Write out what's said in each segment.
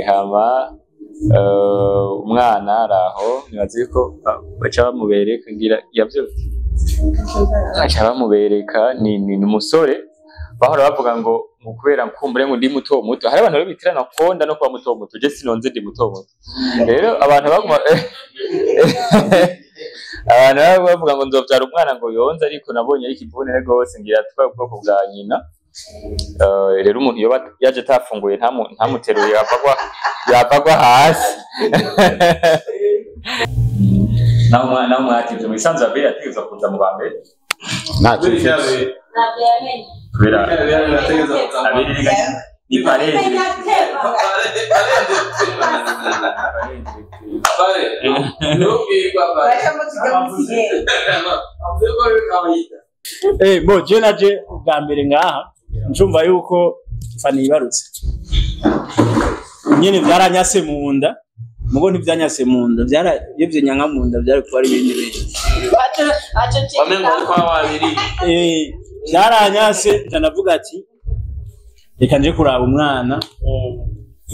Hama umwana araho nibaze ko baca bamubereka ngira yavyo baca bamubereka ni umusore bahora bavuga ngo mu kubera nkumbure ngo ndi muto muto hari abantu bitirana konda no kuba muto muto je sinonze ndi muto muto rero abantu baguma abantu bavuga ngo nzovyara umwana ngo yonze ariko nabonye ari ikivunere gose ngira twa ubwoko bwa nyina. Rero umuntu iyo yaje atafunguye ntamuteruye yapagwa hasi. Naho mwativye mu isanzu abere ategerezwa kuza mu ba mbere ntacyo kubera abere ni parede Bo je naje bwa mbere ngaha njumva yuko Fanny yibarutse nyene byaranyase mu nda mugo ntibyanyase mu nda byara yevye nyanka mu nda byari kuba ari ibindi bintu byaranyase ndanavuga ati reka nje kuraba umwana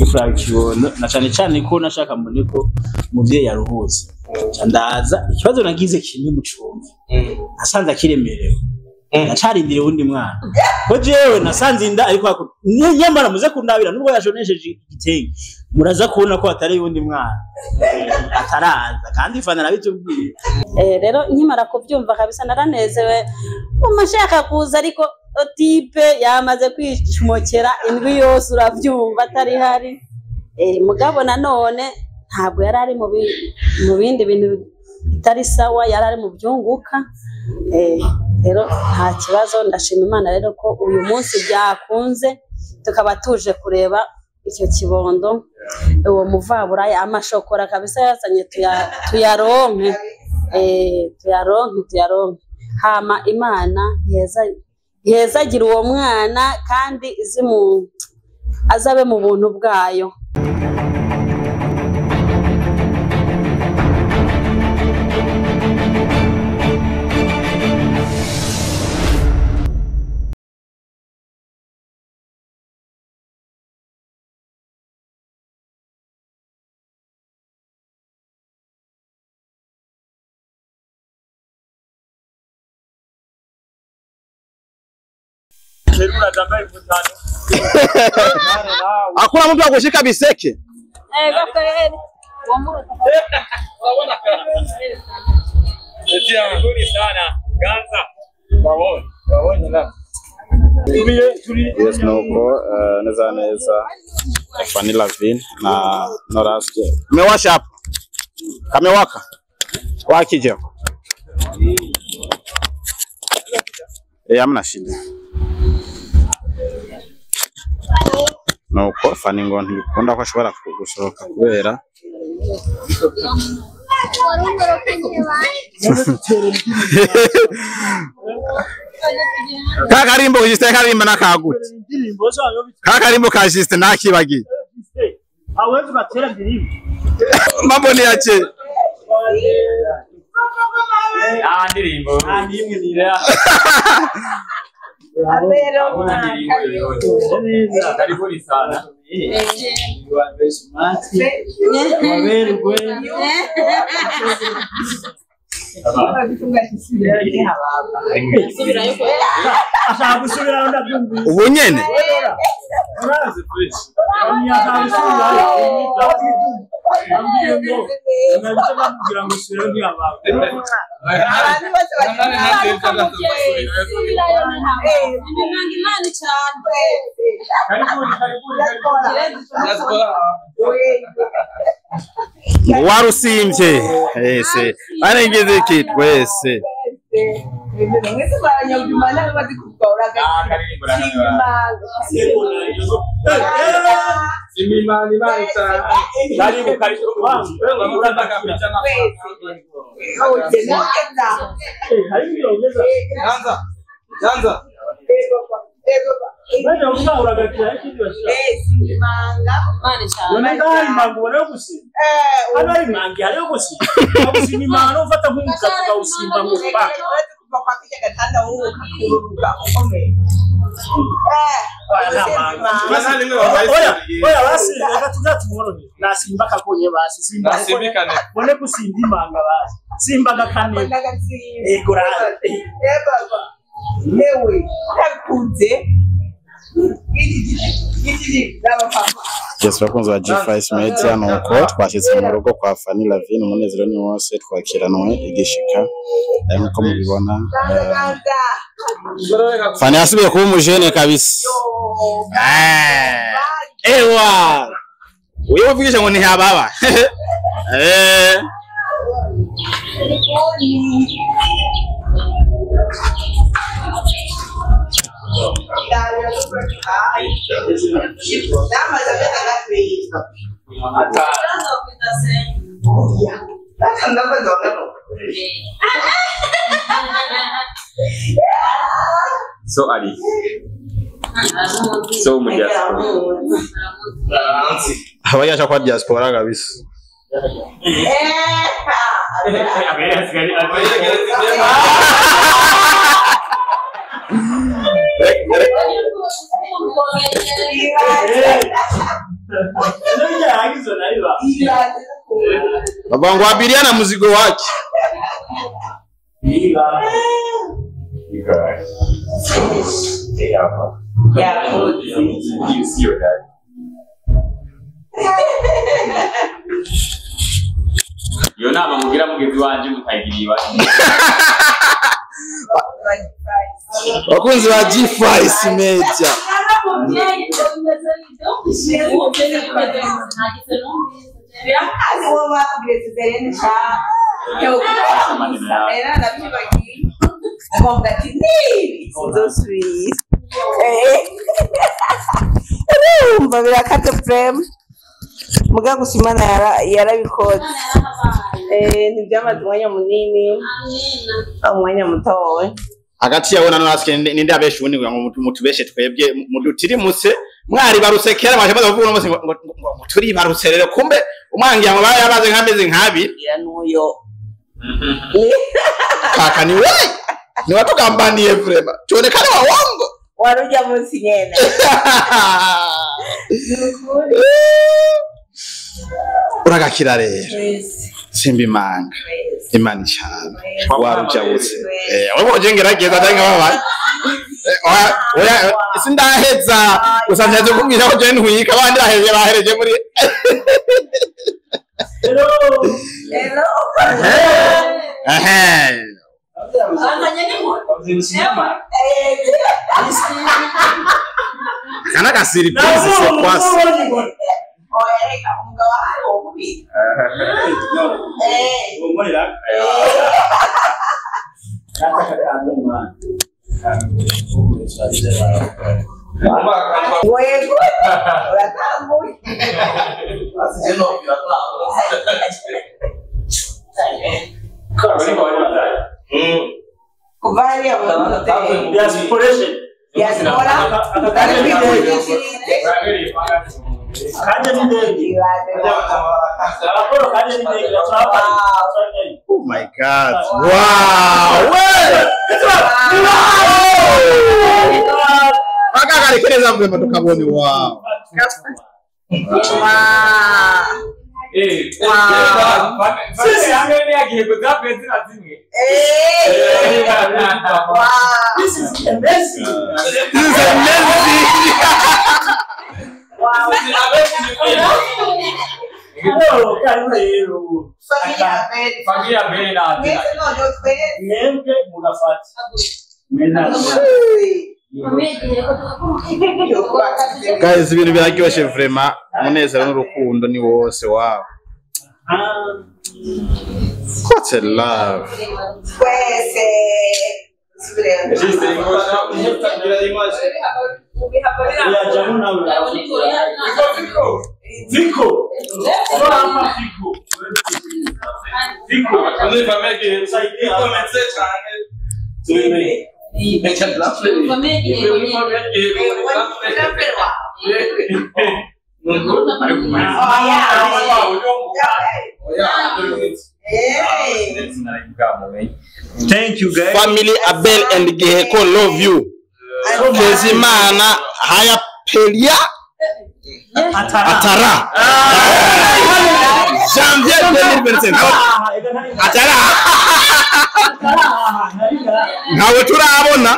kuraba ikibondo na cane cane ko nashaka mbone ko umuvyeyi yaruhutse ndaza ikibazo nagize kimwe mu cumba nasanze akiremerewe nacarindiriye uwundi mwana ko jewe nasanze inda ariko nyamara muze kundabira nubwo yashonesheje igitenge muraza kubona ko atari uwundi mwana ataraza kandi Fanny arabitubwiye. Rero nkimara kubyumva kabisa naranezewe umashaka kuza ariko tipe yamaze kwicumokera indwi yose uravyumva atari hari. Mugabo nanone ntabwo yari ari mu bindi bintu bitari sawa yari ari mu byunguka. Rero nta kibazo ndashima Imana rero ko uyu munsi byakunze tukaba tuje kureba icyo kibondo uwo muvaburaya amashokora kabisa yazanye tuyaronke tuyaronke hama Imana yezagira uwo mwana kandi izimu azabe mu buntu bwayo. Hakuna mtu akushika biseke. Yes, nuko neza neza Fanny Lavine na Noraske. Umewasha hapo. Kamewaka. Wakija. Hamna shida. Nuko Fanny ngo ntibikunda ko ashobora gusohoka kubera Kakarimbo Justin karimba nakagute. Kakarimbo ka Justin nakibagiye. Hawezi batera ndirimbo. Mambo ni ache. Ah ndirimbo. Ah nimwe ni ya. Karibuni sana. Ubu nyene warusimvye ese arengeze kitwese. Yes, bakunzi ba G5 Media, nuko twashyitse mu rugo kwa Fanny Lavine, umunezero ni wose, twakiranwe igishika nkuko mubibona. Fanny yasubiye kuba umujene kabisa. Ewa uyo uvugisha ngo ntihababa. So ari so mu diaspora abayasha kwa diaspora kabisa. Baba ngo abiria na mzigo wake. Iyo nama mugira mugenzi wanje mutayigiriye. Bakunzi ba G5 Media. Urumva birakate frame muga gusa Imana yarabikoze. Ntibyamaze umwanya munini, umwanya mutoya. Hagati yawe na Noraske ninde abesha ubundi ngo mutubeshe twebwe mudutirimutse mwari barutse kera mwaje baza kuvuga ngo ngo turi barutse rero kumbe umwangiye ngo bayabaze nkameze nkabi nuyo kaka ni we ni watugambaniye vrema tuonekane wa wongo warujya munsi nyene. Uragakira rero simba imanga imana cyane warujabutse wowe uje ngerageza ndanga baba oya sindaheza gusa ntazo kumbwira ko je ntwika abandi bahereje bahereje muri hello hello kana kasiri pisi se kwasi. Oh my God. Wow. Wow. This is amazing. This is amazing. Wow. Guys, ibintu biraryoshe vraiment, umunezero n'urukundo ni wose. Wow. What a love. Thank you guys. Family Abel and Giheko love you. Kezimana haya pelia Atara. Janvier 2025. Atara. Ntawe turabona.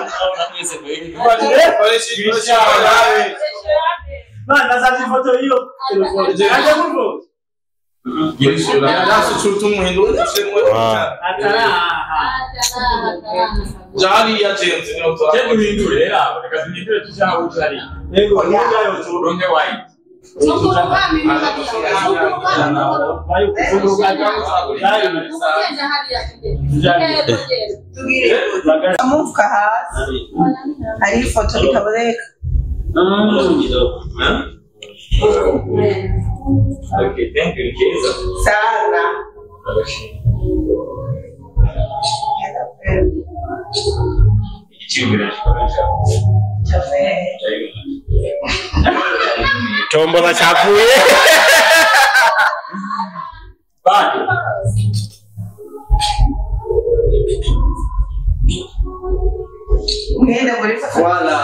Amuvuka hasi hari ifoto itaboneka. Okay, thank you, Keza. Sana. Tombola chapuye. Bye. Voilà.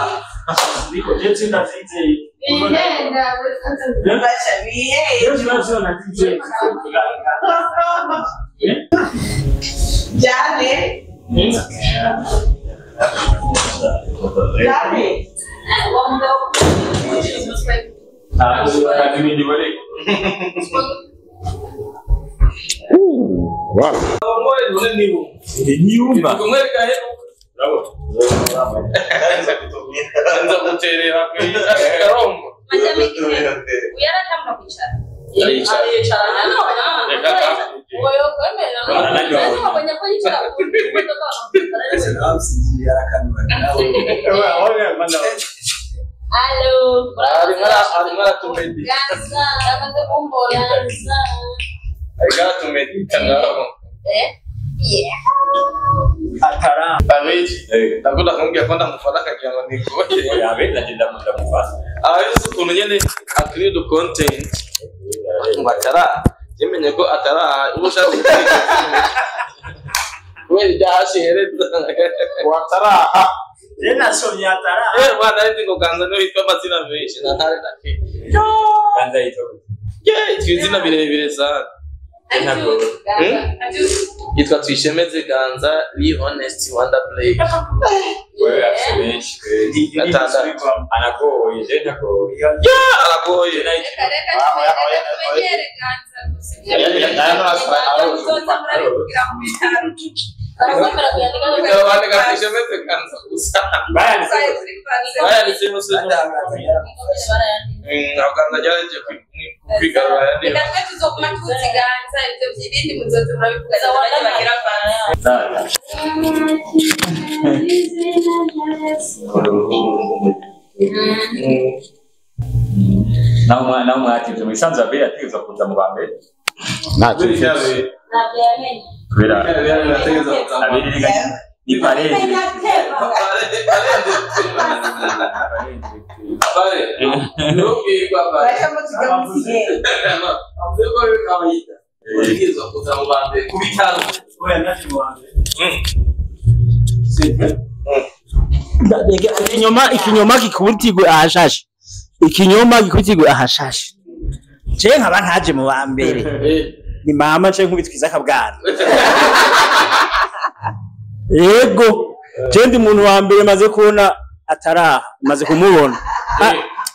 Ndakunda kumubwira ko ndamufata akagira ngo nikuboye. Ababizi ukuntu nyene akiri du content ngo atara yemenye ko atara ubu ushatse kubera ibyo hashihereza wataraha. Nasomye atara. Bwana nzi ngo Ganza niwe witwa amazina menshi na ntare na ke. Ganza yitwa yitwa izina birebire sana. Yitwa Twishemeze Ganza Be Honest Wonder Play. Wewe afite benshi gatandatu. Anagoye je ntagoye. Yeah, aragoye. Twishemeze Ganza gusa. Bayanditse hose. Ganza yaragiye kwigarura. Reka tuzoguma tuziganza ibyo by'ibindi muzoze murabivuga bagira naho mwativye mwisanzu Abeli ategerezwa kuza mu ba mbere. Kubera Abeli ni parede. Ikinyoma gikubitirwe ahashashe. Ikinyoma gikubitirwe ahashashe. Je nkaba ntaje mu ba mbere. Ni mama nce nkubitwiza akabwana. Yego, je ndi umuntu wa mbere maze kubona ataraha, maze kumubona.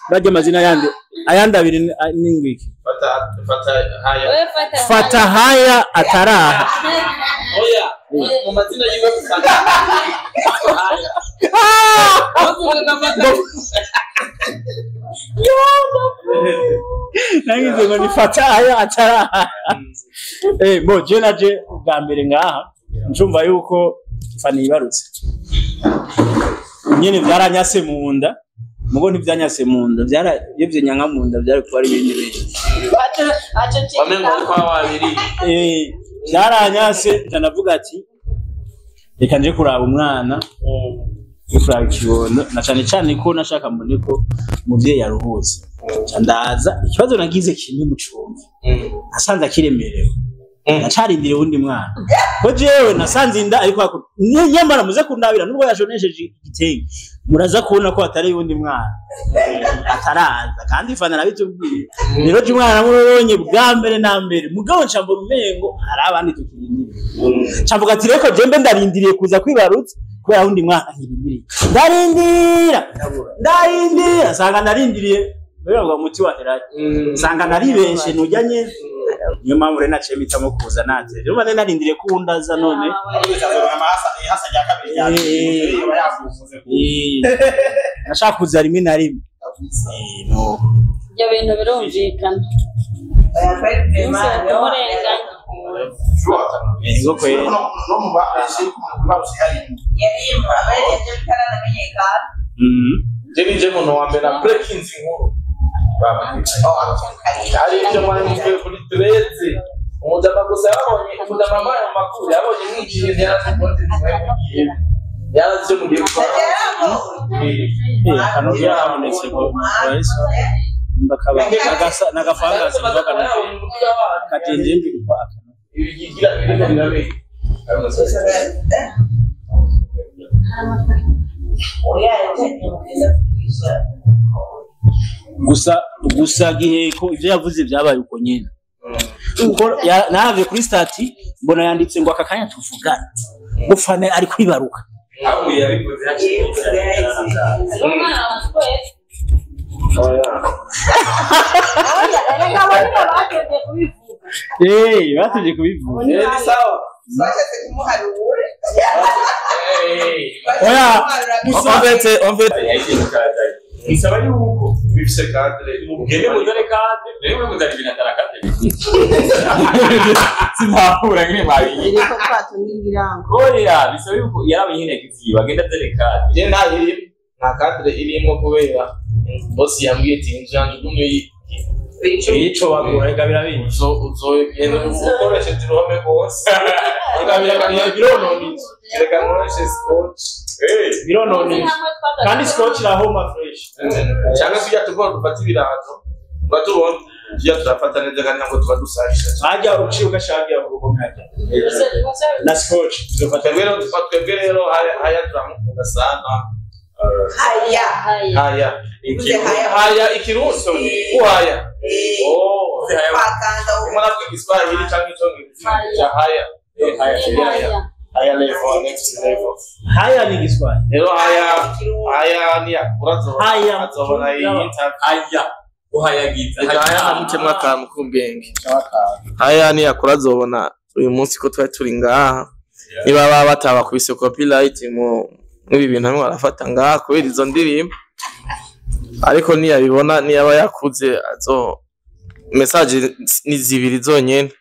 Bajya amazina yandi, ayandi abiri n'ingwiki. Fata haya ataraha. Oya, mu mazina yiwe fata. Nangize ngo ni fata haya ataraha. Bo je naje bwa mbere ngaha. Njumva yuko Fani yibarutse. Nyene byaranyase mu nda, mugo ntibyanyase mu nda, byara iyo byenyanka mu nda byari kuba ari ibindi bintu. Wamengo ariko babiri. Byaranyase ndavuga ati reka nje kuraba umwana, nje kuraba ikibondo, na cane cane ko nashaka mbone ko umuvyeyi yaruhutse. Ndaza ikibazo nagize kimwe mu cumba, nasanze akiremerewe, nacarindiriye uwundi mwana ko jewe nasanze inda ariko nyamara muze kundabira nubwo yashonesheje igitenge muraza kubona ko atari uwundi mwana ataraza, kandi Fana arabitubwiye. Rero je umwana namubonye bwa mbere na mbere, mugabo nca mbona umengo hari abandi tukirindiriye, nca mvuga ati reko je mbe ndarindiriye kuza kwibarutsa kubera wundi mwana nkirindiriye, ndarindira ndarindira nsanga narindiriye mbega umuti waherayo, nsanga naribeshe nujya nyene. Niyo mpamvu rero naciye mpitamo kuza natse rero mba narindiriye ko uwundi aza none nashaka kuza rimwe na rimwe. Ibyo bintu birumvikana. Je nije muntu wa mbere na breaking inkuru. Hari ibyo mwari muvuye kuri 13. Umudama gusa yabonye, umudama ambaye mu makuru yabonye mwinjiye yarazi konti mugiye. Yarazi icyo mugiye gukora. Hano byabonetse ko mbakaba nagafanga sinzoka kajenje mbikwa akana. Ibigira ibintu birabe. Gusa Giheko ivyo yavuze byabaye uko nyene. Uko naravye kuri stati mbona yanditse ngo aka kanya tuvugana ngo Fana ari kwibaruka. Batuje kubivuga. Oya, gusa en fait bisaba yuko bifise cadre Mugende muzane cadre, rero muzane ibintu atari cadre. Sinahura ngene mwabiye. Iriko twatungirango. Oya, bisaba yuko yaraba nyene yagize bagenda azane cadre. Je nta iri nta cadre irimo kubera boss yambwiye ati inzu yanje ugume ico bagura birabizi. Uzogenda ukoreshe uruhome rwose. Bironona inzu. Reka nkoreshe scotch. Bironona inzu. Kandi scotch irahoma fresh. Cyangwa se ujya tugomba gufata ibirato. Uratubona tujya turafata neza kandi ntabwo tuba dusasha. Hajya uciye ugashagira mu ruhome hajya. Na scotch tuzofata. Twebwe rero haya turamukunda sana. Haya. Haya. Haya ikiruso. Uhaya. Oh. Umuntu avuga Igiswahili cyangwa Icyongereza cya haya. Haya. Haya level, next level. Haya ni Igiswahili. Rero haya haya ni akura Haya. azobona iyi interview. Haya. Uhayagiza. Haya amutemwa akantu k'ubwenge. Haya ni akura azobona uyu munsi ko twari turi ngaha. Niba baba batabakubise copyright mu ibi bintu hamwe barafata ngaha kubera izo ndirimbo. Ariko niyabibona niyaba yakuze azo message ni zibiri zonyene.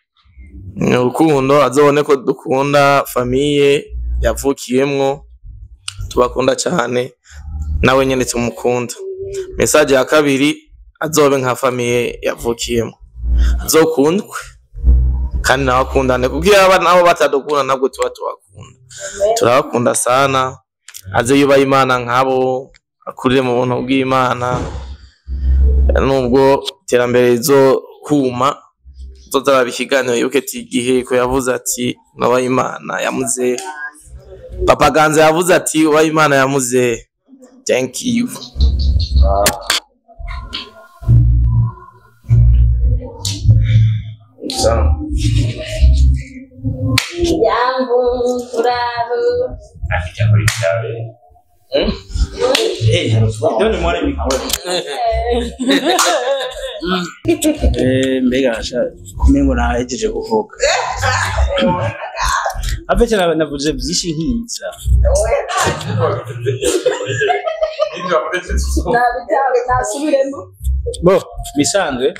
Ni urukundo azobone ko dukunda famille yavukiyemwo, tubakunda cyane nawe nyene tumukunda. Message ya kabiri azobe nka famille yavukiyemwo, azokundwe kandi nawe akundane, kuko iyo aba nabo batadukunda ntabwo tuba tubakunda. Turabakunda sana. Aze yubaha Imana nkabo, akurire mu buntu bw'Imana, nubwo iterambere rizohuma zozaraba ikiganiro yibuke ati Giheko yavuze ati nubaha Imana yamuze, Papa Ganza yavuze ati ubaha Imana yamuze. Thank you. Jambo turaho. Ndio nimwone mikoro. Mbega sha kumengo nahejeje kuvuga. Avete navuze byinshi nkiza. Bo bisanzwe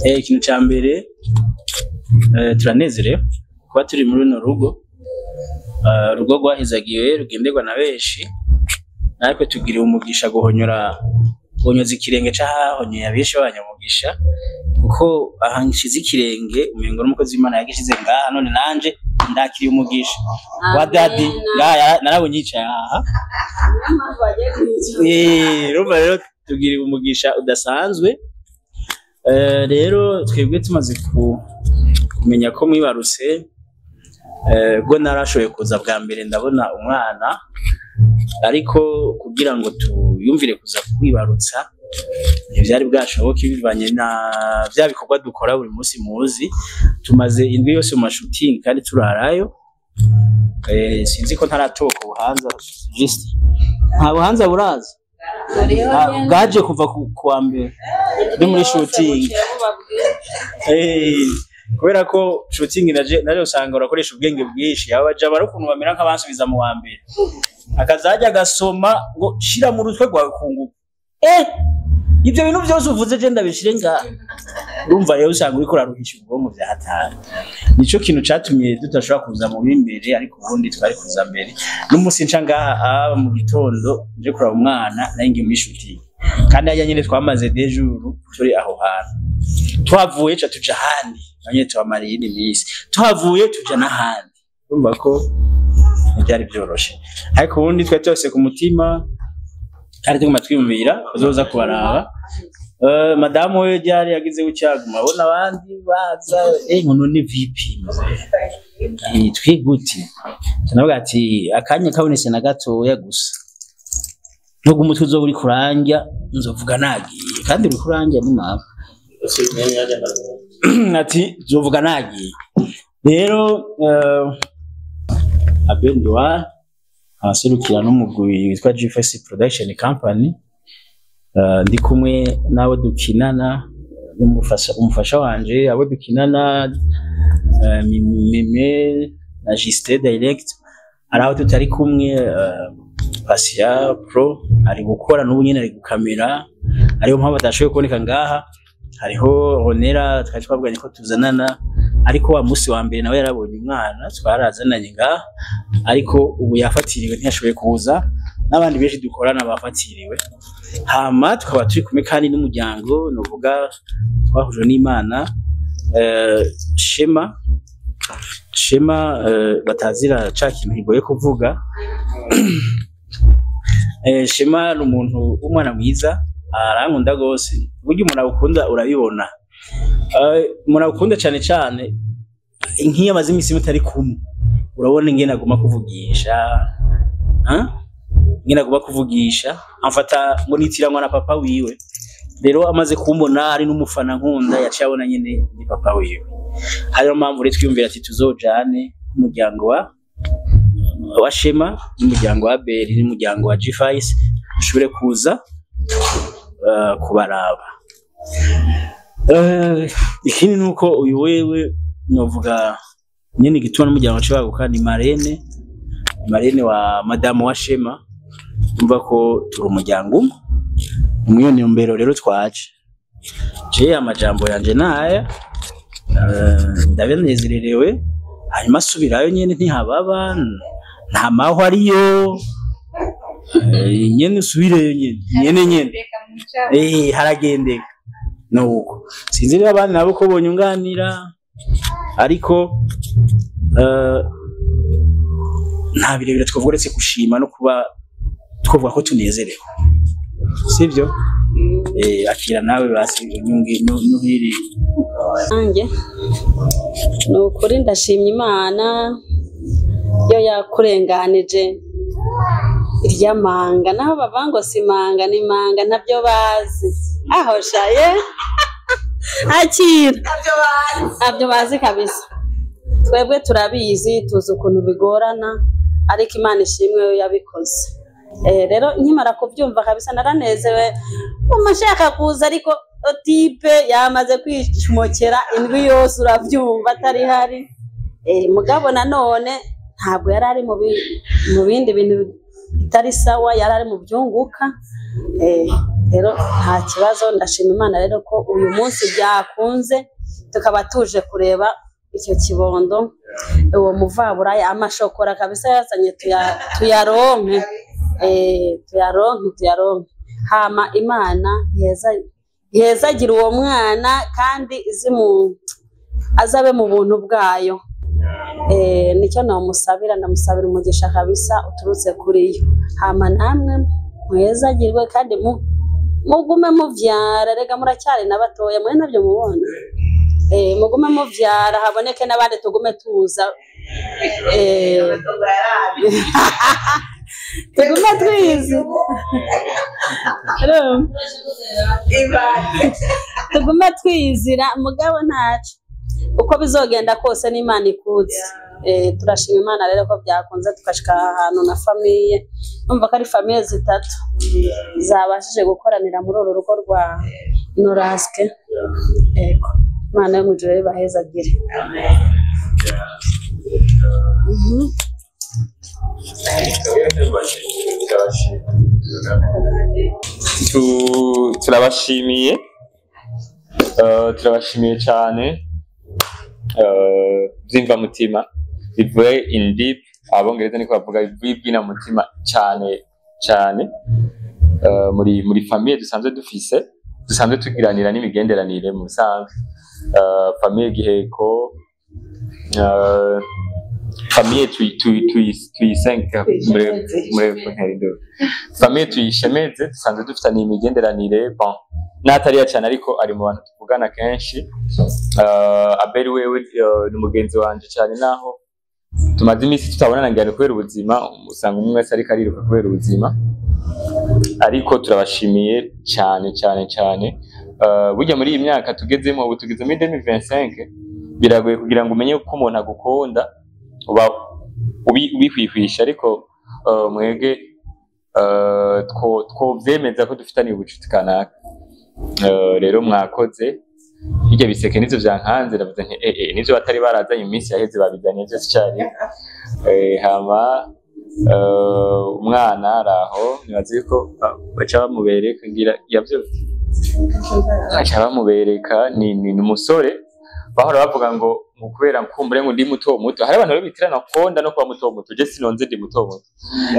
ikintu ca mbere turanezerewe kuba turi muri runo rugo. Urugo rwahizagiwe rugenderwa na benshi, natwe tugiriwe umugisha guhonyora guhonyoza ikirenge c'ahahonyoye abenshi b'abanyamugisha, kuko aha nshize ikirenge umengo n'umukozi w'Imana yagishize ngaha, none nanje ndakiriye umugisha wa dadi ngaha narabonye yicaye aha. Urumva rero tugiriwe umugisha udasanzwe. Rero twebwe tumaze kumenya ko mwibarutse, bwo narashoboye kuza bwa mbere ndabona umwana, ariko kugira ngo tuyumvire kuza kwibarutsa ntivyari bwashoboke bivanye na vya bikorwa dukora buri munsi. Muzi tumaze indwi yose mu mashutingi kandi turarayo. Sinzi ko ntaratoka ubuhanza, just nta buhanza buraza bwaje kuva ku wa mbere ndi muri shooting. Kubera ko shooting naje usanga urakoresha ubwenge bwinshi, abaja bari ukuntu bamera nk'abansubiza mu wa mbere, akazajya agasoma ngo shira mu rutwe rwawe kunguka ibyo bintu byose uvuze je ndabishire ngaha. Urumva rero usanga uriko uraruhisha ubwonko vya hatari. Nico kintu catumye tudashobora kuza mu b'imbere, ariko ubundi twari kuza mbere. N'umunsi nca ngaha mu gitondo nje kuraba umwana, nari ngiye muri shooting, kandi hajya nyene twamaze des jours turi aho hantu, twavuye ca tuja ahandi, nanye tubamara iyindi minsi, tuhavuye tuja n'ahandi. Urumva ko ntivyari vyoroshe, ariko ubundi twari twose ku mutima kandi tuguma twiyumvira kuzoza kubaraba. Madamu we ryari yagize gucyaguma abona abandi baza, ngo ni VP twiguti tunavuga ati akanya kabonetse na gatoya gusa nubwo umutwe uzoba uri kurangya nzovuga nagiye, kandi uri kurangya ni mama ati nzovuga nagiye. Rero Abendwa abaserukira n'umugwi witwa G5 Production Company, ndi kumwe n'abo dukinana n'umufasha wanje, abo dukinana Mime na Justin Direct, hari aho tutari kumwe. Pasia Pro ari gukora n'ubu nyene ari gukamera, ariyo mpamvu atashoboye kuboneka ngaha. Hariho Honera twari twabwanye ko tuzanana, ariko wa musi wa mbere nawe yarabonye umwana twarazananye ngaha, ariko ubu yafatiriwe ntiyashoboye kuza, n'abandi benshi dukorana bafatiriwe. Hama tukaba turi kumwe kandi n'umuryango nuvuga twahujwe n'Imana, Shema batazira ca kintu kigoye kuvuga. Shema ni umuntu w'umwana mwiza, arankunda gose, burya umuntu agukunda urabibona. Umuntu agukunda cane cane nk'iyo amaze imisi mutari kumwe, urabona ingene aguma kuvugisha, ingene aguma kuvugisha, amfata ngo nitiranwa na papa wiwe. Rero amaze kumbona ari n'umufana nkunda, yaciye abona nyene ni papa wiwe. Hariyo mpamvu rero twiyumvira ati tuzojane umuryango wa Shema n'umuryango wa Beri n'umuryango wa G5 dushobore kuza kubaraba. Ikindi nuko uyu wewe novuga nyene gituma n'umuryango wacu ni Marene wa madamu wa Shema, umva ko turi umuryango umwe. Umwe ni mbero rero twaje. Je amajambo yanje naya ndabenezererewe, hanyuma subirayo nyene ntihababa nta maho ariyo, nyene usubireyo nyene haragendeka nuko. Sinzi rero abandi nabo ko bonyunganira, ariko nta birebire twavuga uretse gushima no kuba twavuga ko tunezerewe, sivyo? Akira nawe basi nyuhiri. Nanjye ni ukuri ndashimye Imana yo yakurenganije iryamanga, naho bava ngo simanga ni manga ntabyo bazi, aho shaye akira ntabyo bazi kabisa. Twebwe turabizi, tuzi ukuntu bigorana, ariko Imana ishimwe yo yabikoze. Rero nkimara kubyumva kabisa naranezewe, umashaka kuza ariko tipe yamaze kwicumokera indwi yose urabyumva atari hari. Mugabo nanone ntabwo yari ari mu bindi bintu bitari sawa, yari ari mu byunguka. Rero nta kibazo, ndashima Imana rero ko uyu munsi byakunze tukaba tuje kureba Icyo kibondo uwo muvaburaya amashokora kabisa yazanye tuyaronke, tuyaronke. Hama Imana ihezagira uwo mwana kandi azabe mu buntu bwayo. Nicyo namusabira, ndamusabira umugisha kabisa uturutse kuri yo. Hama namwe muhezagirwe kandi mugume muvyara, rega muracyari na batoya mwe nabyo mubona. Mugume muvyara haboneke n'abandi tugume tuza. Tugume twize. Tugume twizira mugabo ntaco. Uko bizogenda kose n'Imana ikuze. Turashima Imana rero ko byakunze tukashika ahantu na famille. Numva ko ari famille zitatu zabashije gukoranira muri uru rugo rwa Noraske. Ego. Imana yo mu ijuru ibahezagire. Turabashimiye. Turabashimiye cyane. Byimva mutima bivuye in deep, abongereza niko bavuga, bivuye bwina mutima cyane cyane. Muri famille dusanzwe dufise, dusanzwe tugiranira n'imigenderanire mu busanzwe. Famille Giheko, famille tuyisenga famille tuyishemeze, dusanzwe dufitaniye imigenderanire. Bon, natariya cyane ariko ari mu bantu tuvugana kenshi. Abel wewe ni umugenzi wanje cyane, naho tumaze iminsi tutabonana ngano kubera ubuzima, usanga umwe wese ariko ariruka kubera ubuzima. Ariko turabashimiye cyane cyane cyane. Burya muri iyi myaka tugezemo ubu, tugeze muri 2025, biragoye kugira ngo umenye ko umuntu agukunda uba ubihwihwisha, ariko mwege twovyemeza ko dufitaniye ubucuti kanaka. Rero mwakoze hirya biseke nivyo vyankanze, ndavuze nti nivyo batari barazanye iminsi yaheze babizanye byose cyari. Hama umwana araho nibaze ko baca bamubereka, ngira yavyo baca bamubereka ni umusore bahora bavuga ngo kubera nkumbure ngo ndi muto muto. Hari abantu bitirana konda no kuba muto muto, je sinonze ndi muto muto.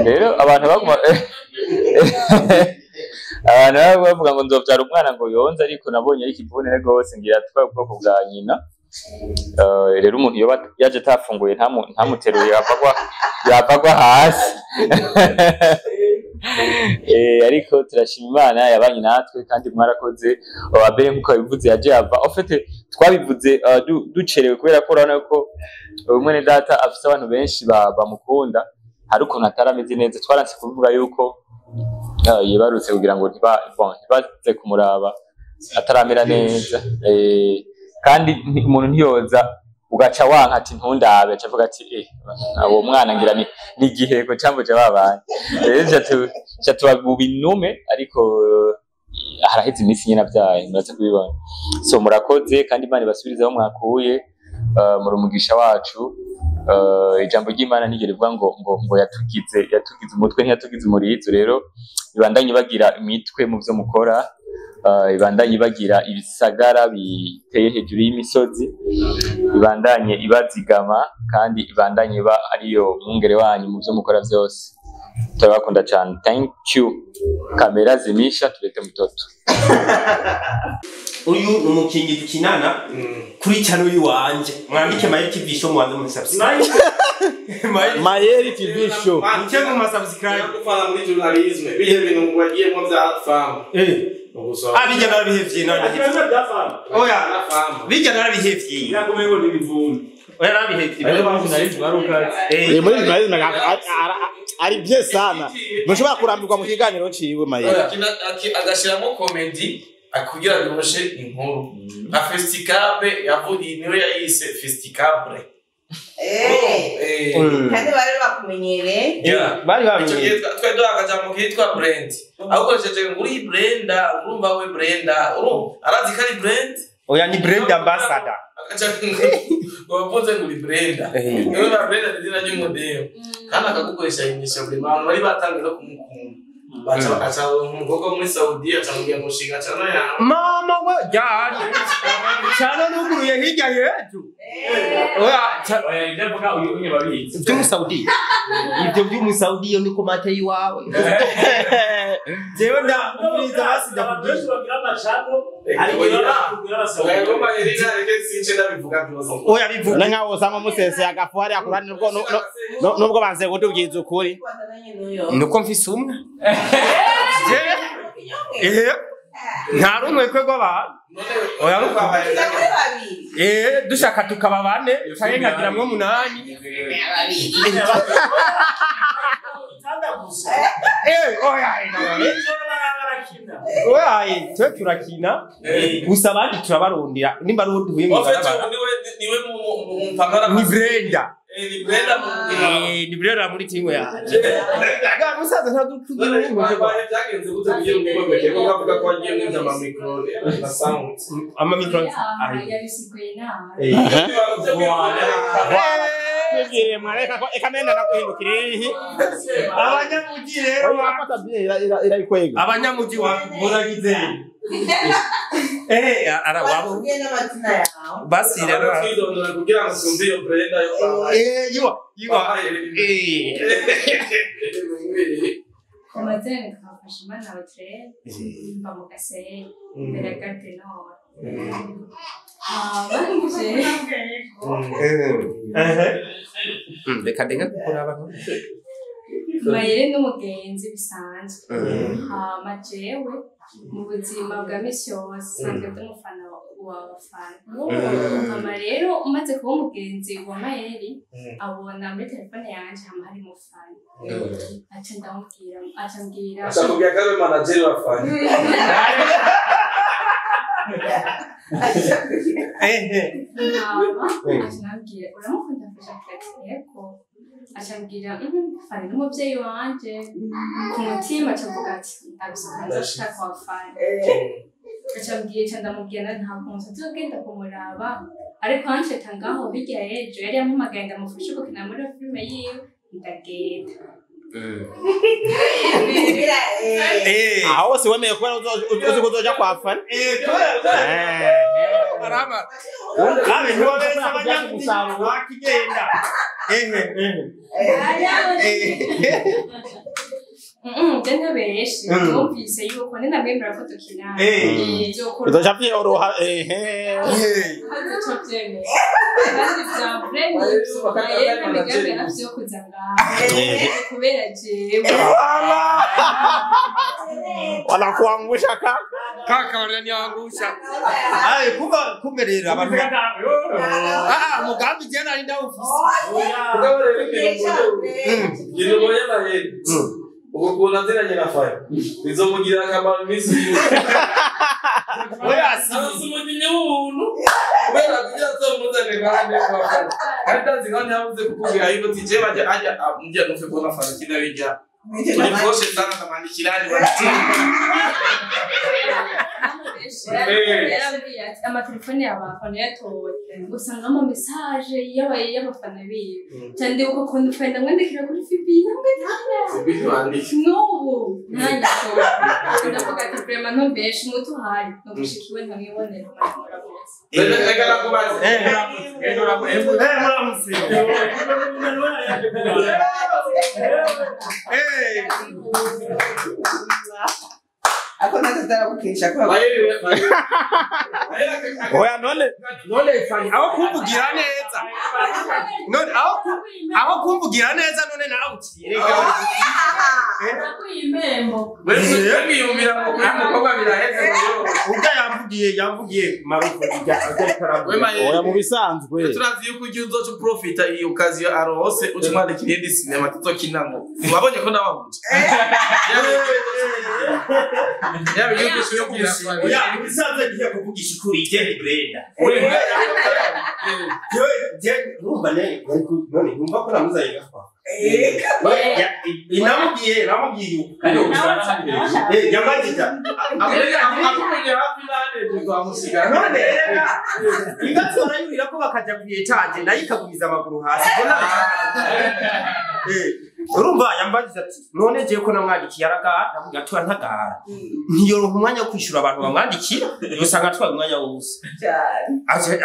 Rero abantu baguma abantu bavuga ngo nzovyara umwana ngo yonze, ariko nabonye ari ikivunere gose, ngira twa ubwoko bwa nyina. Rero umuntu iyo yaje atafunguye ntamuteruye yapagwa hasi. Ariko turashima Imana yabanye natwe kandi mwarakoze. Abere nkuko yabivuze yaje ava en fait twabivuze ducerewe kubera ko urabona ko umwene data afise abantu benshi bamukunda, hari ukuntu atarameze neza. Twaranse kuvuga yuko yibarutse kugira ngo ntibaze kumuraba ataramera neza. Kandi umuntu ntiyoza ugaca wanka ati ntundabe, aca avuga ati abo mwana ngira ni igiheko cyambo babanye. Rero ca tuba binume, ariko haraheze iminsi nyine avyaye, muraza kubibona. So murakoze kandi Imana ibasubirize aho mwakuye, muri umugisha wacu. Ijambo ry'Imana niryo rivuga ngo ngo yatugize umutwe ntiyatugize umurizo. Rero ibandanye bagira imitwe mu byo mukora, ibandanye bagira ibisagara biteye hejuru y'imisozi, ibandanye ibazigama kandi ibandanye ba ariyo mwungere wanyu mu byo mukora byose. Turabakunda cyane. Thank you. Kamera zimisha turete mutoto. Uyu ni umukinyi dukinana kuri channel yiwanje. Mwandike Mayeri TV show mwanze mu subscribe. Mayeri TV show. Mwandike mu subscribe. Gufana muri journalisme. Bije bintu wagiye mu bya fam. Abijya narabihevye narabihevye. Oya, bijya narabihevye. Birakomeye ngo nibivumbi. Oya narabihevye. Muri journalisme ari bye sana. Mushobora kurambirwa mu kiganiro ciwe Mayeri. Agashiramo comedy akugira biroshe inkuru. Nka Festicable yavuye niwe yayise Festicable. Kandi bari bakumenyere. Bari bamenyere. Twe duhagaze mu kitwa brand. Akoresheje nguri Brenda, urumva we Brenda, arazi ko ari brand? Oya ni brand ambassador. Ngo bavuze nguri Brenda. Niwe ba Brenda ni izina ry'umudeo. Kandi akagukoresha inyisho buri bantu bari batangiye kumukunda. Baca umukobwa muri Saudi acamubwira ngo shinga channel yawe. Mama we yari. Cano nuguruye hirya yejo. Oya, Oya, ibyo avuga uyu unye babizi. By'umusaudi. Ibyo by'umusaudi yo niko mate yiwawe. Jewe ndakubwiza hasi ndakubwira. Oya bivuga. Na nkaho usanga musese agafu hariya ku ruhande nubwo nubwo banze kutubwiza ukuri. Nuko mfise umwe. Jewe nta rumwe kwe rw'abantu. Oya nuko dushaka tukaba bane canke nkagiramwo 8. Oya oya twe turakina gusa abandi turabarondera nimba ari uduhuye mw'ibarabara niwe mu ni Brenda ni Brenda ni Brenda muri timu yanje. Ga musaza ntabwo kugira ngo byagenze gute kugira ngo ubomeke ko kavuga ko wagiye mwinja ama micro na sound ama micro yabisiguye nabi. Kwibwiriye mwareka ko eka nenda naguhindukira ihi. Abanyamuji rero irafata bien irayikwega. Abanyamuji wa muragize. Ara wabo. Basi rero twidondora kugira ngo tumve iyo Brenda yo kwa. Yiwa yiwa. Amazina twafashe Imana Audrey mva mu Gasenyi imbere ya Gare du Nord. Abanje Reka ndeke kukuraba. Mayere n'umugenzi bisanzwe. Hama jewe mu buzima bwa misi yose nsanzwe ndi umufana wa Fana. Hama rero umaze kuba umugenzi wa Mayeri abona muri telefone yanje hama hari umufana. Aca ndamubwira, aca ambwira. Aca ko ari manager wa Fana. Aca ndamubwira uramukunda Fasha ati yego. Aca ambwira Fana n'umuvyeyi wanje. Ku mutima aca avuga ati ndagusohoka nzoshika kwa Fana. Aca ambwira aca ndamubwira nta kuntu tuzogenda kumuraba ariko ansheta ngaho hirya y'ejo yari yampamagaye ndamufashe gukina muri filime yiwe ndagenda. Aho wose wemeye kubera uzi ko uzoja kwa Fana. Arama. Abe ntiwaberetse abanyamuji wakigenda. Je ntabeshe numvise yuko ninamwemera ko dukina Uzoja vyoroha azoca vyemera kandi vya vrai nivyo Mayeri n'imigambi yaravyo yo kuza ngaha kubera jewe. Wanakuangusha kaka. Kaka wananiangusha. Aye kumbe rero abantu umugambi je nari ndawufise. Mugabo rero ikintu ubonye Mayeri ubu ukuntu aziranye na Fana bizomugirira akamaro iminsi yose. Oya si umukinnyi w'ubuntu kubera kugira azomuzane nkahandi kwa Fana. Kandi ndazi nkaho ntiyabuze kukubwira yuko ati jewe ajya ajya njya nufe kubona Fana kina bijya. Turi proche sana ndamwandikira ni yarambwiye ati amatelefone y'abafana yatowe usanga ama message y'abafana biwe cyane ndibuka ukuntu Fana ndamwandikira kuri Fibi ndamwandikira n'ubu ntanyatowe ndavuga ati vraiment ntumbeshe umutuhaye nugushika iwe nkamwibonera muramuzi. Reka nakubaze. Muramutse. Ako natazara kukesha ko Oya none none Fani aho kumvugira neza. None aho kumvugira neza none nawe ucirega. Nakwimembo. Wewe wiyumvira ngo kuri mukobwa biraheze Ubwo yamvugiye marufu ijya Oya mu bisanzwe. Turazi yuko ugiye uzoca uprofita iyi occasion arose uca umwandikira iyindi sinema tuzokinamo. Wabonye ko nabahuje. Yaba iyo dushobora Oya mu bisanzwe ngiye kuvugisha ukuri je ni Brenda. Je urumva ne none numva ko namuzanye gakwa. Inamubwiye namubwiye yamajija none ingazi barayurira ko bakaja ku etaje nayo ikagumiza amaguru hasi. Urumva yambagize ati none jewe ko namwandikiye aragara, ndamubwira ati ntagara. Ntiyoronka umwanya wo kwishura abantu bamwandikira, usanga atwaye umwanya wose.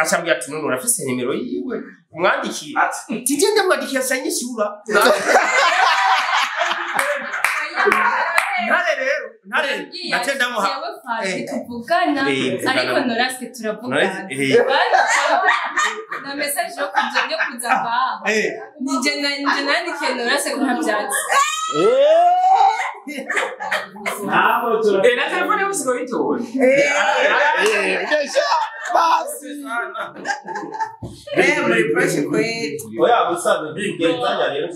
Acambwira ati none urafise nimero yiwe umwandikiye. Ati je ndamwandikiye asanyishura. Ntare rero, ntare natenda muha. Tuvugana ariko Norasi turavugana. Na message yo kuja yo kuza ngaha. Nije nandikiye Norasi ko ntavyatsi. Na telefone yose ngo yitora. Basi. Muri pressure kweli. Oya musaza bigenzanya rero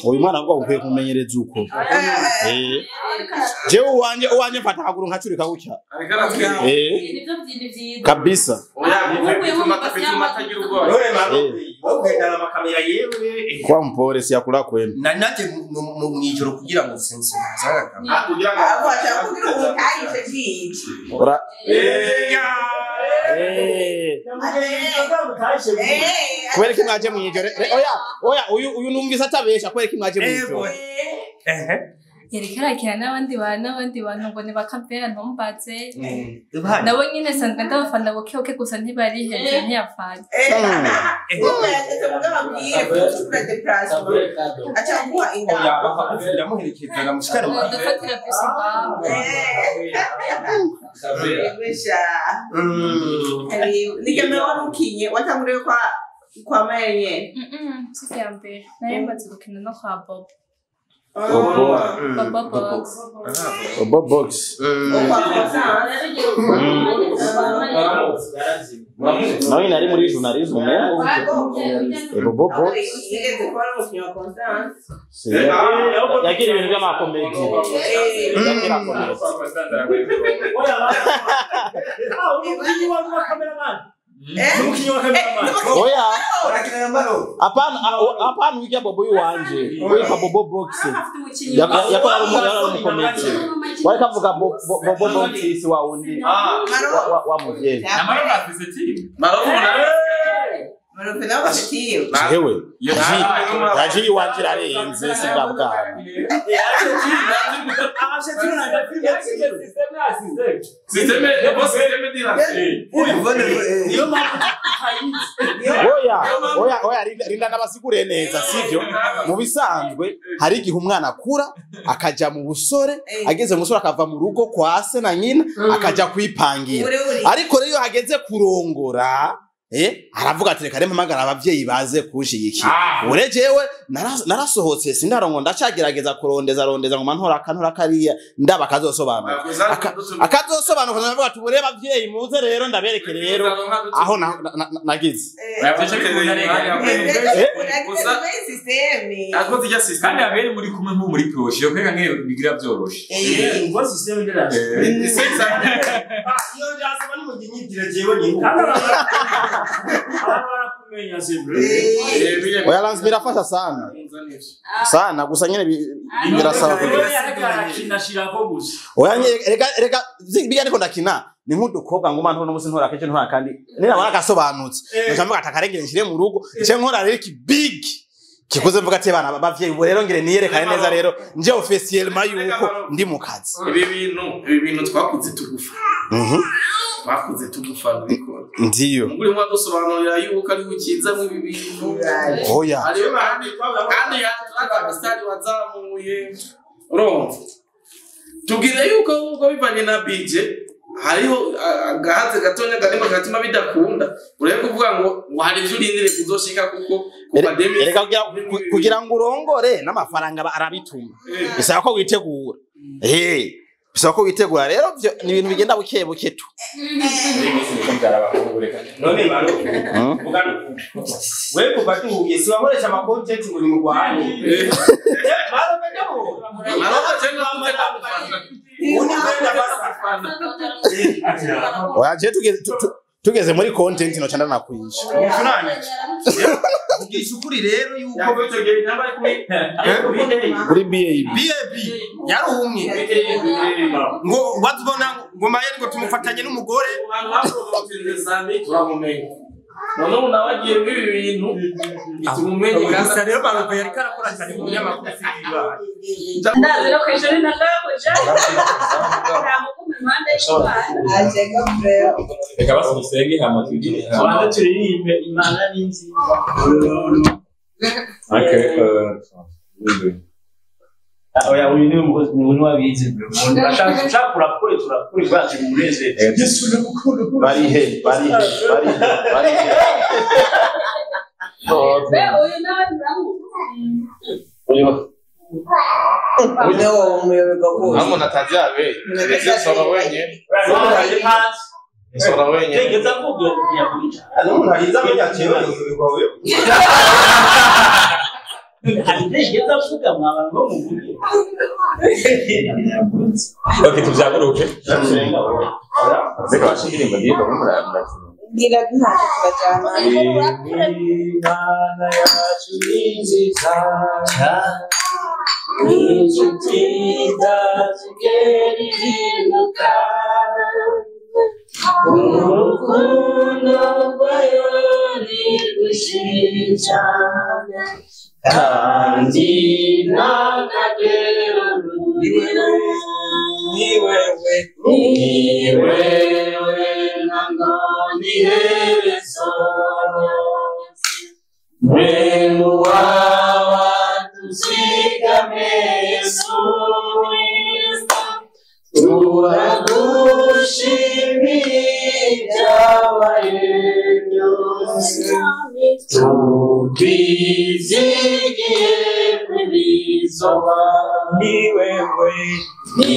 uyu mwana ngo ukwiye kumenyereza uko. Jewe uwanje mfata akaguru nkacurika gutya. Kabisa. Kwa mpore si yakula kwenu. Na nate mu ijoro kugira ngo sense nzaga. Kugira ngo abacha kugira ngo kayishe kiki. Ora. Kubera ko mwaje mu ijoro. Oya, oya uyu numvise atabesha kubera ko mwaje mu ijoro. Yariko arakina n'abandi bantu ngo ntibakavera ntumbaze. Nabo nyine sanzwe ndabafana buke gusa ntibari hejuru ntiyafana. Ndafatira bisi ngaho. Nigeme warukinye watanguriye kwa Mayenye. Si ya mbere nari maze gukina no kwa Bob. Bobo Box. Bobo Box. Nawe nari muri journalism Bobo Box. Yagira ibintu by'amakomedi. Yagira komedi. Oya. Hapana, hapana wikia Bobo wanje. Wika Bobo Box. Yakora ari umukomedi. Wari kavuga Bobo Box isi wa undi. Wa muvyeyi. Namara afise team. Marofe nawe afise team. Jewe. Yaji wanje rarenze si bwa bwana. Oya, oya, oya rinda nabasigure neza sivyo. Mu bisanzwe hari igihe umwana akura akaja mu busore, ageze mu busore akava mu rugo kwa se na nyina akaja kwipangira. Ariko rero hageze kurongora aravuga ati reka mpamagara abavyeyi baze kunshigikira. Ure jewe narasohotse sindarongo ndacagerageza kurondeza rondeza ngo ntora akantora kariya ndaba kazosobanuka. Akazosobanuka ndavuga ati bure abavyeyi muze rero ndabereke rero aho nagize. Kandi abere muri kumwe nko muri proche yo kwega ngiye bigira byoroshe. Ngo system ndiraje. Iyo ndasaba n'umuginyidira jewe nyine. Oya lansi birafasha sana. Sana gusa nyene birasaba kugira. Oya reka reka biga niko ndakina ni nk'udukobwa nguma nto n'umunsi ntora keje ntora kandi nina bakasobanutse. Ndavuga atakarengere nshire mu rugo nce nkora rero ki big kikuze mvuga ati bana bavyeyi ubu rero ngire niyerekane neza rero nje officiellement yuko ndi mu kazi. Ibi bintu twakuze tugufa. Twakuze tugufa bikora. Ndiyo. Nguri mwa dusobanurira yuko ari ukiza mu ibi bintu. Oya. Kandi yaturaga mistari wazamuye. Urumva. Tubwire yuko ubwo bivanye na budget hariho agahaze gatonya karimo gatuma bidakunda. Urebe kuvuga ngo hari ivyo urindire kuzoshika kuko kuva demi. Erega kugira ngo urongore n'amafaranga arabituma. Bisaba ko witegura. Bisaba ko witegura rero ni ibintu bigenda buke buke tu. None maro. Wewe kuva tuhuye si wakoresha ama content ngo ni mugwane. Maro mejabo. Maro chenga Oya je tugeze muri content no canda nakwisha. Ugishukuri rero yuko kuri BAB yaruhumye ngo wazibona ngo maye ngo tumufatanye n'umugore. None ubu nawe agiye muri ibi bintu bituma umenye kandi Gusa rero Barupe yariko arakora cyane mu binyamakuru vy'ibibaye. Ndazi no kw'ishuri nashaka kuja. Ntamuguma impande y'umwana. Ajega frere. Reka basi dusenge hama tugire. Tubanze turirimbe Imana ni nziza. Okay, oui. Oya, uyu niwe mukozi ni wabize. Umuntu ashaka kurakure turakure kubera turi mu munezero. Yesu ndagukunda. Bari he bari he bari he bari he. Be uyu nawe muramuzi. Ule umuyoberwa rwose. Nta muntu atazi yabe. Sora wenyine. Sora wenyine. Tegeza mvuga yavuga. N'umuntu arinze amenya ati yewe yoberwa wewe. Tegeza mvuga mwa bantu bo muvuge. Okay, tuvyaguruke. Reka bashe indirimbo ndirimbo muri Bwira ntacyo tubajyana. Imana yacu ni nziza, inshuti itazigera ihinduka, urukundo rwayo ni rwinshi cyane, kandi nta kagero rurimo. Ni wewe. Ni wewe nango ni herezo, Mwemu wawa tuzigame Yesu Kristo, turagushimiye ibyabaye byose, tukwizigiye kubizoba. Ni wewe, ni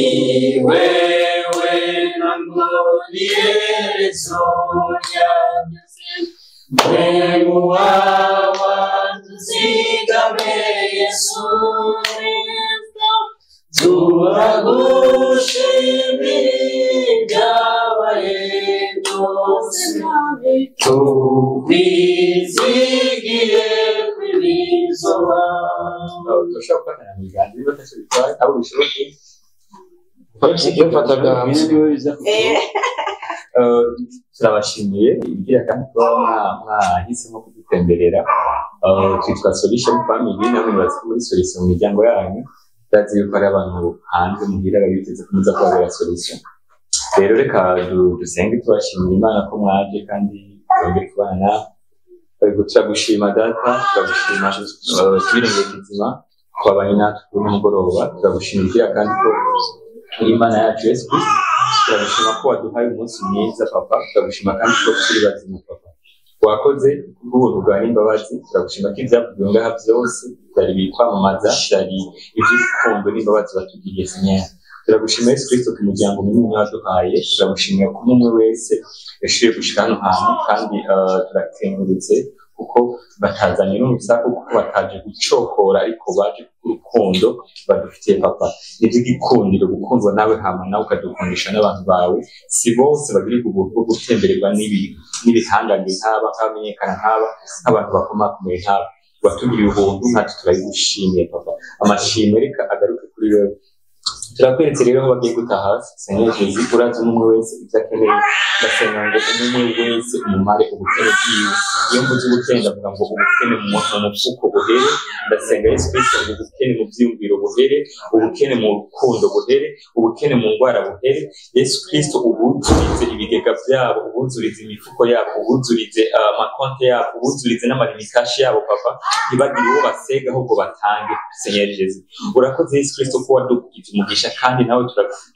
wewe nango ni herezo ryabyose, Mwemu wawa tuzigame Yesu Kristo, turagushimira ibyabaye byose, tukwizigiye kubizoba. Turashobora gufatanya mu biganza niba atacyo bitwaye, abo bishoboke. Turabashimiye ibwira kandi kuba mwahisemo kudutemberera. Twitwa Solution Family, namwe mubazi ko muri Solution mu miryango yanyu ndazi yuko hari abantu hanze muhira babiteze ko muza kubabera Solution. Rero reka dusenge tubashimira Imana ko mwaje kandi twongere kubana namwe. Turagushima Data, turagushima tubirengeye kizima twabanye natwe kuri uno mugoroba, turagushimira kandi ko uri Imana yacu Yesu Kristo, turagushima ko waduhaye umunsi mwiza Papa, turagushima kandi ko turi bazima Papa. Wakoze kubw'ubuntu bwawe n'imbabazi, turagushima ko ibyavugiwe ngaha byose byari ibikwamamaza, byari iby'urukundo n'imbabazi watugiriye Seigneur. Turagushima Yesu Kristo ku muryango munini waduhaye, turagushimira ko umwe wese yashoboye gushika hano hantu kandi turakengurutse kuko batazanye n'urusaku, kuko bataje gucokora ariko baje urukundo badufitiye Papa. Ni iby'igikundiro gukundwa nawe hama nawe ukadukundisha n'abantu bawe. Si bose bagirirwa ubuntu bwo gutembererwa n'ibihangange nk'aba, nk'abamenyekana nk'aba, nk'abantu bakomakomeye nk'aba. Watugiriye ubuntu natwe turabigushimiye Papa. Amashimwe reka agaruke kuri wewe. Turakweretse rero aho bagiye gutaha, Seigneur Jésus, urazi umwe wese ibyo akeneye. Ndasenga ngo umwe wese umumare ubukene bwiwe. Iyo mvuze ubukene ndavuga ngo ubukene mu mufuko buhere. Ndasenga Yesu Kristo ngo ubukene mu byiyumviro buhere, ubukene mu rukundo buhere, ubukene mu ndwara buhere. Yesu Kristo ubuzurize ibigega byabo, ubuzurize imifuko yabo, ubuzurize amakonte yabo, ubuzurize n'amarimikashi yabo Papa. Ntibagire uwo basega ahubwo batange, Seigneur Jésus. Urakoze Yesu Kristo ko wadugize umugisha kandi nawe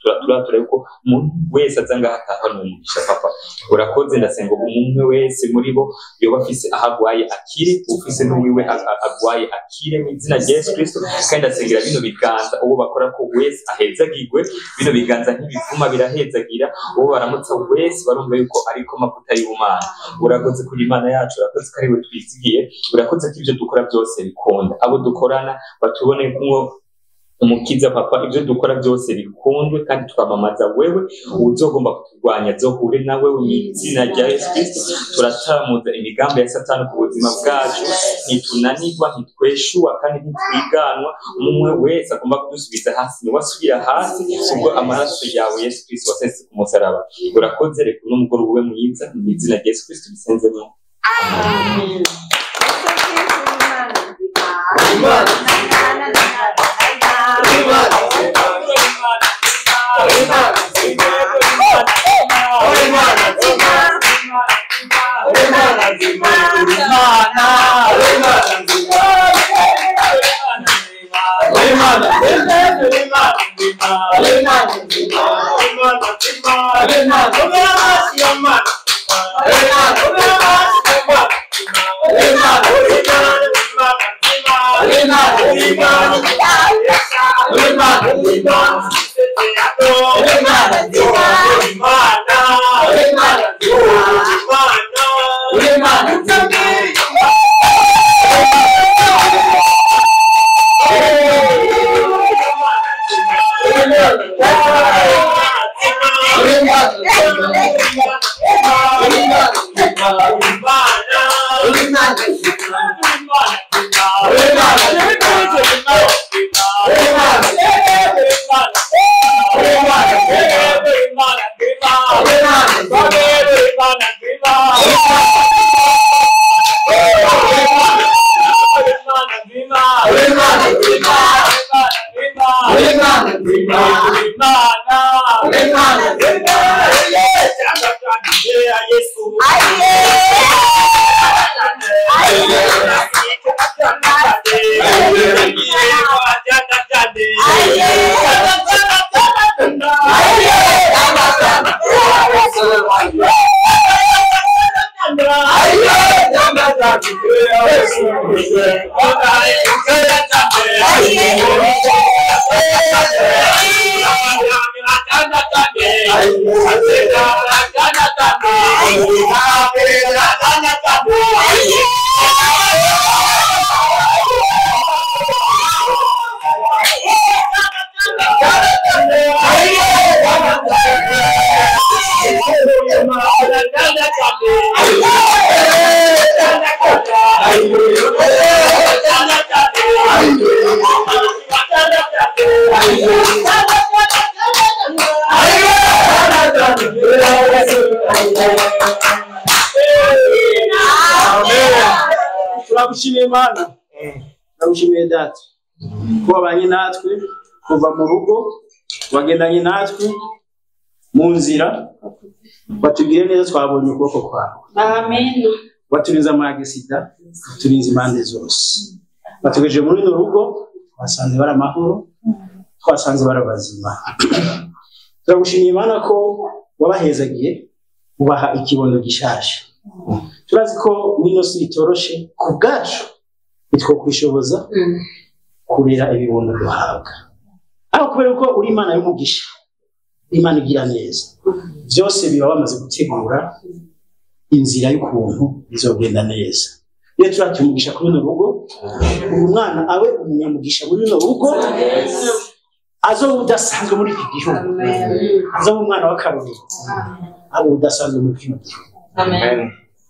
turatura yuko umuntu wese aza ngaha atahana umugisha Papa. Urakoze, ndasenga umuntu wese muri bo yoba afise aho agwaye akire, ufise n'uwiwe agwaye akire mu izina rya Yesu Kristo. Kandi ndasengera bino biganza uwo bakora ko wese ahezagirwe, bino biganza ntibivuma birahezagira, uwo baramutsa wese barumva yuko ariko mavuta y'Imana. Urakoze kuri Imana yacu, urakoze ko ariwe twizigiye, urakoze ko ibyo dukora byose bikunda, abo dukorana batubone nko umukiza Papa, ibyo dukora byose bikundwe kandi twamamaza wewe. Uzogomba kuturwanya azohure nawe mu izina rya Yesu Kristo. Turatamuza imigambi ya Satani ku buzima bwacu, ntitunanirwa, ntitweshuwa kandi ntitwiganwa. Umwe wese agomba kudusubiza hasi niwe asubira hasi ubwo amaraso yawe Yesu Kristo wasese ku musaraba. Urakoze, reka uno mugoroba ube mwiza mu izina rya Yesu Kristo bisenzemo. Turagushimiye Mana, turagushimiye Data ko wabanye natwe kuva mu rugo, wagendanye natwe mu nzira, watugiriye neza, twabonye ukuboko kwawe. Amen. Waturinze amagisida, waturinze impande zose, watugejeje muri runo rugo, twasanze bari amahoro, twasanze bari abazima. Turagushimiye Mana ko wabahezagiye, ubaha ikibondo gishasha. Turazi ko mwino si bitoroshe ku bwacu, nitwokwishoboza kurera ibibondo duhabwa, ariko kubera ko uri Imana y'umugisha, Imana igira neza, byose biba bamaze gutegura inzira y'ukuntu bizogenda neza. Iyo turati umugisha kuri runo rugo, uyu mwana abe umunyamugisha muri runo rugo, azoba udasanzwe muri iki gihugu, azoba umwana w'akarorero, abe udasanzwe muri kino gihugu.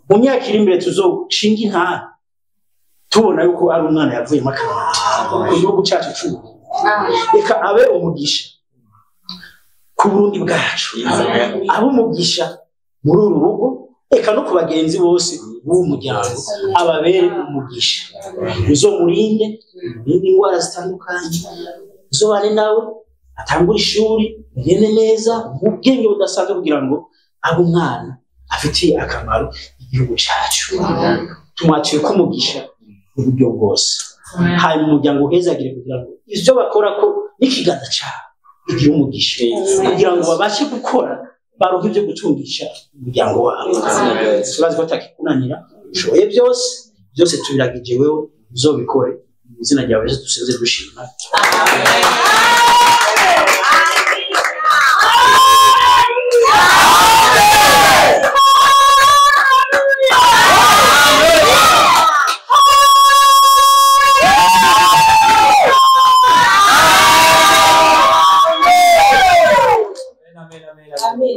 Mu myaka iri imbere tuzoshinga intara tubona yuko ari umwana yavuyemo akarorero ku gihugu cyacu cy'Uburundi. Reka abe umugisha ku Burundi bwacu, abe umugisha muri uru rugo, eka no ku bagenzi bose b'uwo muryango, ababere umugisha. Uzomurinde umurinde indwara zitandukanye, uzobane nawe atangure ishuri bigende neza mu bwenge budasanzwe, kugira ngo abe umwana afitiye akamaro igihugu cyacu. Tumwakire ko umugisha mu buryo bwose, hanyuma umuryango uhezagire kugira ngo ivyo bakora ko n'ikiganza cyabo bigire umugisha, kugira ngo babashe gukora baronke ibyo gutungisha umuryango wabo. Turazi ko atakikunanira, ushoboye byose, byose tubiragije wewe, uzobikore mu izina ryawe Yesu dusenze dushima.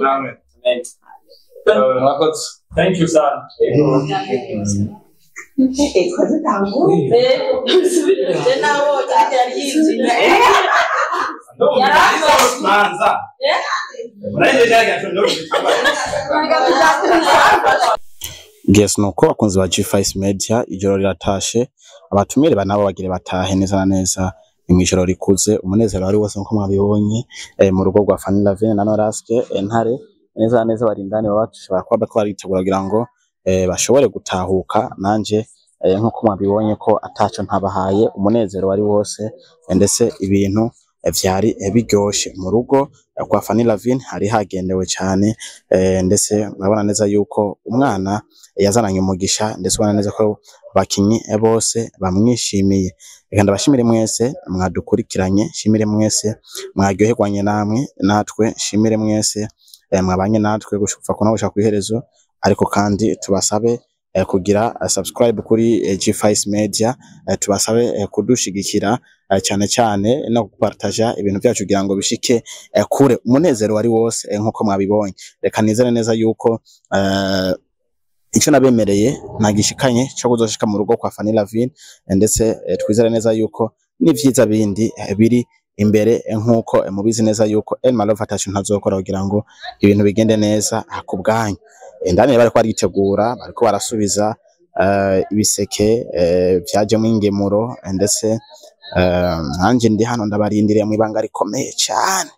Amen. Thank you, sir. Yes, nuko abakunzi ba G5 Media, ijoro riratashe, abatumire banabo bagire batahe neza na neza. Ni mw'ijoro rikuze, umunezero wari wose nkuko mwabibonye mu rugo rwa Fanny Lavine na Noraske Ntare. Neza na neza bari indani, baba bashobora kuba bariko baritegura kugira ngo bashobore gutahuka. Nanje nkuko mwabibonye ko ataco ntabahaye, umunezero wari wose, ndetse ibintu vyari biryoshe mu rugo kwa Fanny Lavine. Hari hagendewe cyane, ndetse murabona neza yuko umwana yazananye umugisha, ndetse ubona neza ko abakinyi bose bamwishimiye. Reka ndabashimire mwese mwadukurikiranye, nshimire mwese mwaryoherwanye namwe natwe, nshimire mwese mwabanye natwe gushika kuno gushika kw'iherezo. Ariko kandi tubasabe kugira subscribe kuri G5 Media, tubasabe kudushigikira, cyane cyane no gupartaja ibintu byacu kugira ngo bishike kure. Umunezero wari wose nkuko mwabibonye. Reka nizere neza yuko icyo nabemereye nagishikanye cyo kuzoshika mu rugo kwa Fanny Lavine, ndetse twizere neza yuko n'ivyiza bindi biri imbere, nkuko mubizi neza yuko El Malove atacu ntazokora kugira ngo ibintu bigende neza ku bwanyu. Indani bariko baritegura, bariko barasubiza ibiseke vyajemwo ingemuro, ndetse nanje ndi hano ndabarindiriye mu ibanga rikomeye cyane.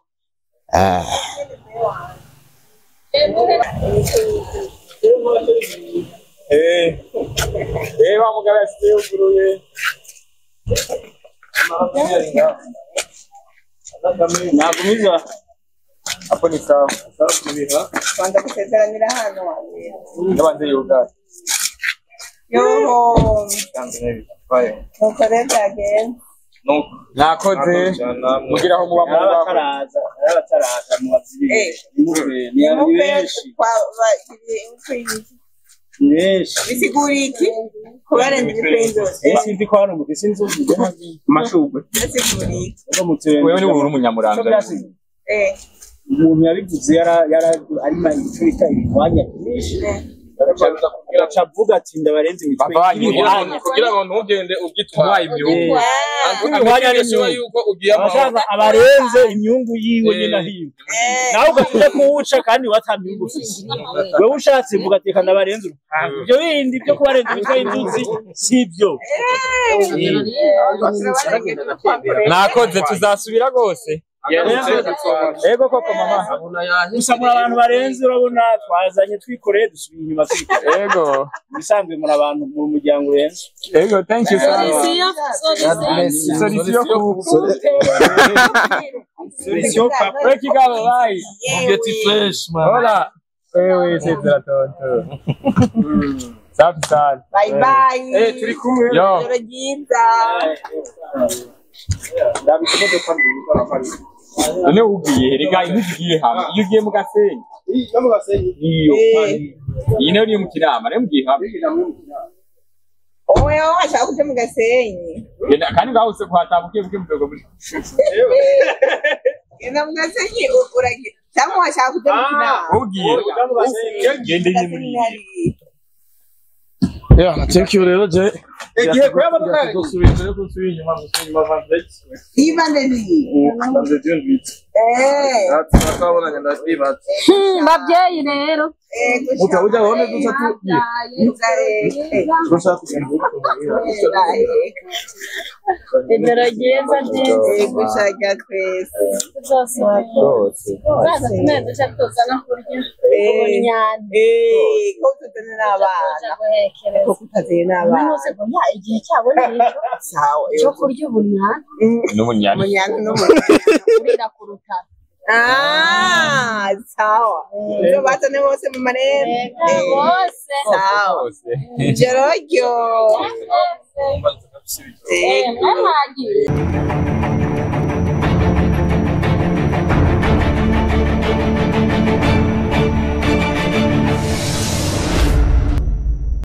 Wa mugabo yasize yuguruye. Nagumiza. Hapo ni sawa. Kwanza kusezeranira hano wambere. Ndabanze yugara. Yoho, nuko rero byagenze. Nakoze mugira aho muba mubaho. Abataraza, abataraza mubazibire. Eh. Ni ni benshi. Ni benshi. Bisigura iki? Kubarenza ibitwe. Eh, sinzi ko hano mufise inzuzi. Amashurwe. Bisigura iki? Wewe ni uri umunyamuranga. Umuntu yabivuze yara yara arima ico bita ibihwanya byinshi. Agaca avuga ati ndabarenze imitwe y'ibihwanya. Kugira ngo ntugende ugitwaye imyungu. Ibihwanya ni Amenyesha yuko ugiye amahoro. Abashaka abarenze imyungu yiwe nyene ahiwe. Nawe ugaca kuwuca kandi wata myungu ufise. Wewe ushatse uvuga ati reka ndabarenze urupangu. Ivyo bindi byo kubarenza imitwe y'inzuzi sivyo. Nakoze tuzasubira gose. Ego koko mama. Gusa muri abantu barenze, urabona twazanye twikoreye, dusubiye inyuma twikoreye. Ego. Bisanzwe muri abantu mu muryango urenze. Ego, thank you so much. Solution, Solution ku. Solution papa. Wewe kigabo bye. Get it fresh man. Hola. Wewe sezera tonto. Safi sana. Bye bye. Eh, turi kumwe. Yo. Ijoro ryiza. None ugiye rega ntugiye hamwe. Iyo ugiye mu Gasenyi. Iyo mu Gasenyi. Iyo. Iyi nayo niyo mu Kinama, nayo mugiye hamwe. Oya, washaka kuja mu Gasenyi. Genda kandi ngaho use kuhatabuke buke mudogo muri. Genda mu Gasenyi uragiye. Cyangwa washaka kuja mu Kinama. Ugiye. Gende nyine muri. Yeah, thank you rero je. Igihe kuyabona Dusubira rero dusubira inyuma dusubira inyuma vendredi. Ivande ni. Vendredi ndwi. Eh. Twabonanye ndabibaza. Babyeyi rero. Uta uja wone duca tu. Duca kugenda. Ijoro ryiza ryiza. Gushaka twese. Tuzosubira. Rwose. Tuzaza tumwe duce tuza no kurya. Ubunyana. Eh, ko tutazana n'abana. Tuza guhekereza. Ko tutazana n'abana. None ngo nta igihe cyabo ni icyo. Sawa. Cyo kurya ubunyana. N'ubunyana. Ubunyana n'ubunyana. Kurira ku rutaro. Ah, sawa. Ibyo bazane bose mu marembo. Bose. Sawa. Ijoro ryo. Eh, mwagiye.